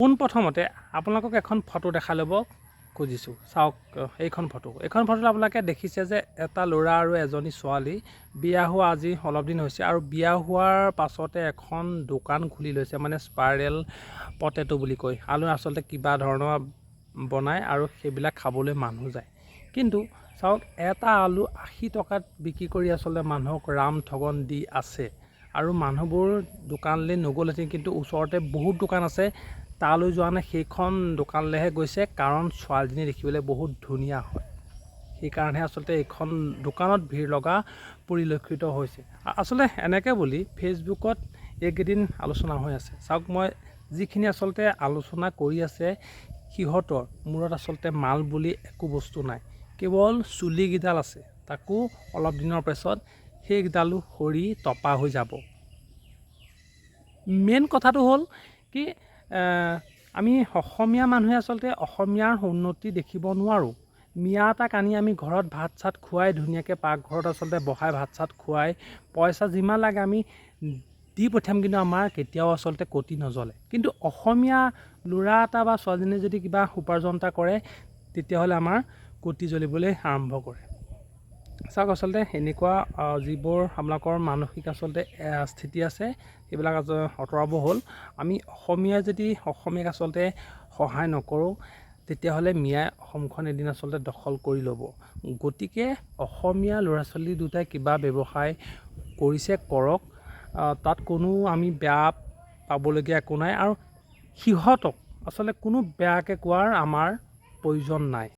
পোনপ্ৰথমতে আপোনালোকক এখন ফটো দেখাই ল'ব খুজিছোঁ। চাওক এইখন ফটো। এইখন ফটোত আপোনালোকে দেখিছে যে এটা ল'ৰা আৰু এজনী ছোৱালী বিয়া হোৱা আজি অলপ দিন হৈছে আৰু বিয়া হোৱাৰ পাছতে এখন দোকান খুলি লৈছে, মানে স্পাইৰেল পটেটো বুলি কয়। আলু আচলতে কিবা ধৰণৰ বনায় আৰু সেইবিলাক খাবলৈ মানুহ যায়। কিন্তু চাওক, এটা আলু 80 টকাত বিক্ৰী কৰি আচলতে মানুহক ৰাম ঠগন দি আছে আৰু মানুহবোৰ দোকানলৈ নগ'লহেঁতেন, কিন্তু ওচৰতে বহুত দোকান আছে, তালৈ যোৱা নাই, সেইখন দোকানলৈহে গৈছে। কাৰণ ছোৱালীজনী দেখিবলৈ বহুত ধুনীয়া হয়, সেইকাৰণেহে আচলতে এইখন দোকানত ভিৰ লগা পৰিলক্ষিত হৈছে। আচলতে এনেকৈ বুলি ফেচবুকত এইকেইদিন আলোচনা হৈ আছে। চাওক, মই যিখিনি আচলতে আলোচনা কৰি আছে, সিহঁতৰ মূৰত আচলতে মাল বুলি একো বস্তু নাই, কেৱল চুলিকেইডাল আছে। তাকো অলপ দিনৰ পাছত সেইকেইডালো সৰি টপা হৈ যাব। মেইন কথাটো হ'ল কি, আমি অসমীয়া মানুহে আচলতে অসমীয়াৰ উন্নতি দেখিব নোৱাৰোঁ। মিয়া এটাক আনি আমি ঘৰত ভাত চাত খুৱাই, ধুনীয়াকৈ পাকঘৰত আচলতে বহাই ভাত চাত খুৱাই, পইচা যিমান লাগে আমি দি পঠিয়াম, কিন্তু আমাৰ কেতিয়াও আচলতে কতি নজ্বলে। কিন্তু অসমীয়া ল'ৰা এটা বা ছোৱালীজনীয়ে যদি কিবা উপাৰ্জন এটা কৰে, তেতিয়াহ'লে আমাৰ কতি জ্বলিবলৈ আৰম্ভ কৰে। চাওক, আচলতে এনেকুৱা যিবোৰ আপোনালোকৰ মানসিক আচলতে স্থিতি আছে, সেইবিলাক আঁতৰাব হ'ল। আমি অসমীয়াই যদি অসমীয়াক আচলতে সহায় নকৰোঁ, তেতিয়াহ'লে মিয়াই অসমখন এদিন আচলতে দখল কৰি ল'ব। গতিকে অসমীয়া ল'ৰা ছোৱালী দুটাই কিবা ব্যৱসায় কৰিছে, কৰক, তাত কোনো আমি বেয়া পাবলগীয়া একো নাই আৰু সিহঁতক আচলতে কোনো বেয়াকৈ কোৱাৰ আমাৰ প্ৰয়োজন নাই।